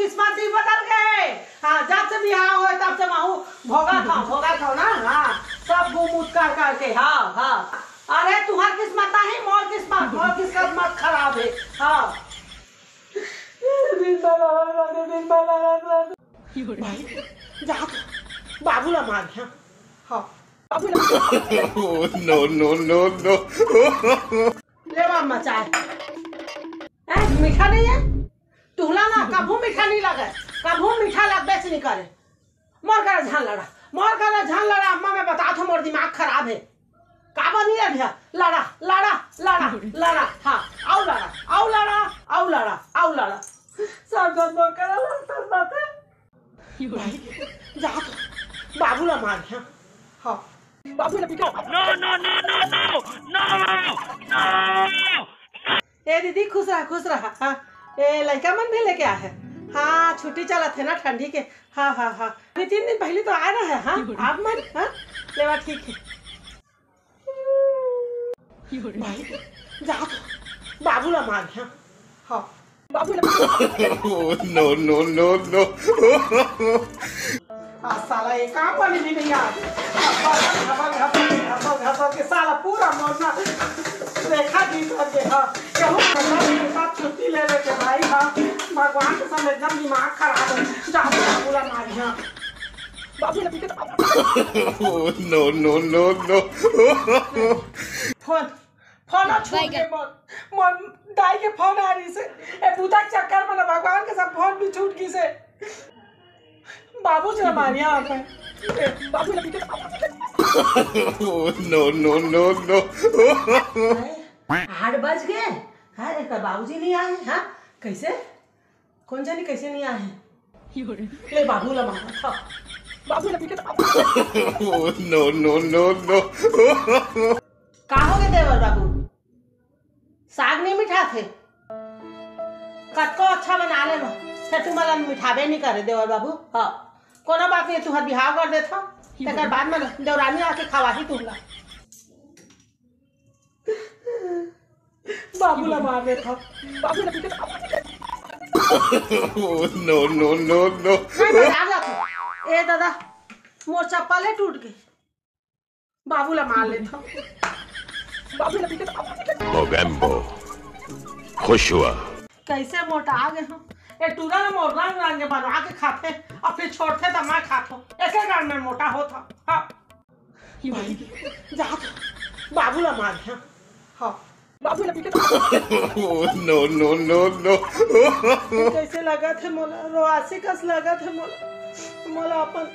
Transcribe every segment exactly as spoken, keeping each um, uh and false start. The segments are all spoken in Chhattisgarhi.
किस्मत ही बदल गए। हाँ, जब से बिहाव होय, तब से महू भोगत हव, भोगत हव ना। हाँ, सब गुमूत कर करके। हाँ, हाँ। अरे, तुहर किस्मत नहीं, मोर किस्मत, मोर किस्मत खराब है। हाँ। दिन भर अलग रहते, दिन भर अलग रहते। भाई, जा तो बाबू ला मार, हाँ। हाँ। बाबू ला। Oh, no, no, no, no। ले बा मचाए। ए, मीठा नहीं है? तुहला ना कभू मीठा नहीं लगे, कभू मीठा लगबे से नहीं करे। मोर करा झन लड़ा, मोर करा झन लड़ा, अम्मा मैं बतात हव, मोर दिमाग खराब है। का बनी है भैया? लड़ा, लड़ा, लड़ा, लड़ा, हाँ, आओ लड़ा, आओ लड़ा, आओ लड़ा, आओ लड़ा। सब झन मोर करा लड़त बाटे। भाई, जा तो बाबू ला मार, हाँ। हाँ। बाबू ला पीटा। No, no, no, no, no, no, no। ए दीदी, खुश रहा, खुश रहा। हाँ, ए लड़का मन भी लेके आए हैं। हाँ, छुट्टी चलत है ना ठंडी के। हाँ, हाँ, हाँ, अभी तीन दिन पहले तो आए रहे। हाँ, आप मन, हाँ, लेवा ठीक है। भाई, जा तो बाबू ला मार, हाँ। हाँ। बाबू ला। Oh, no, no, no, no। आ साला ये काम वाली भी नहीं आ रही। घबर, घबर, घबर, घबर, घबर के साला पूरा मोरना देखा जी करके, हाँ। कहूँ घटना के साथ छुट्टी ले लेके भाई, हाँ। भगवान के सामने एकदम दिमाग खराब है। जा तो बाबू ला मार, हाँ। बाबू ला पीटे तो। Oh, no, no, no, no। Phone, phone छूट के मोर, मोर दाई के फोन आ रही से। ए पूजा के चक्कर में ना भगवान के सब फोन भी छूट गई से। बाबू जी हमारे यहाँ पे। ए, बाबू जी अभी तो। Oh, no, no, no, no। आठ बज गए। हाँ, एक बाबूजी नहीं आए। हाँ, कैसे? कौन जाने कैसे नहीं आए हैं। ले बाबू ला मारा था। बाबू ला पीटे। Oh, no, no, no, no। का हो गए देवर बाबू? साग नहीं मिठाथे? कतको अच्छा बना ले, फिर तुमला मिठाबे नहीं करे देवर बाबू। हाँ, कोनो बात नहीं, तुहर बिहाव कर देथव, तेकर बाद में देवरानी आके खवाही तुमला। बाबू ला मार देथव। बाबू ला पीटे। Oh, no, no, no, no। मैं बाजार जाथव। ए दादा, मोर चप्पल है टूट गए। बाबू ला मार लेथव। बाबू ला पीटे। मोगैम्बो खुश हुआ। कैसे मोटा आ गए हम। ए टूरा ने मोर रंग रंग के बनवा के खाथे और फिर छोड़थे त मैं खाथव। एके कारण मैं मोटा होथव। हाँ। भाई, जा तो बाबू ला मार, हाँ। हाँ। बाबू ला पीटे। Oh, no, no, no, no। कैसे लगत है मोला, रोआसी कस लगत है मोला। मोला अपन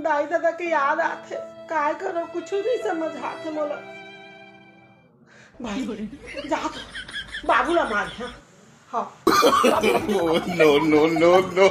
दाई ददा के याद आथे। काय करो, कुछ नहीं समझ आथे मोला। भाई, जा तो बाबू ला मार, हाँ। हाँ। Oh, no, no, no, no।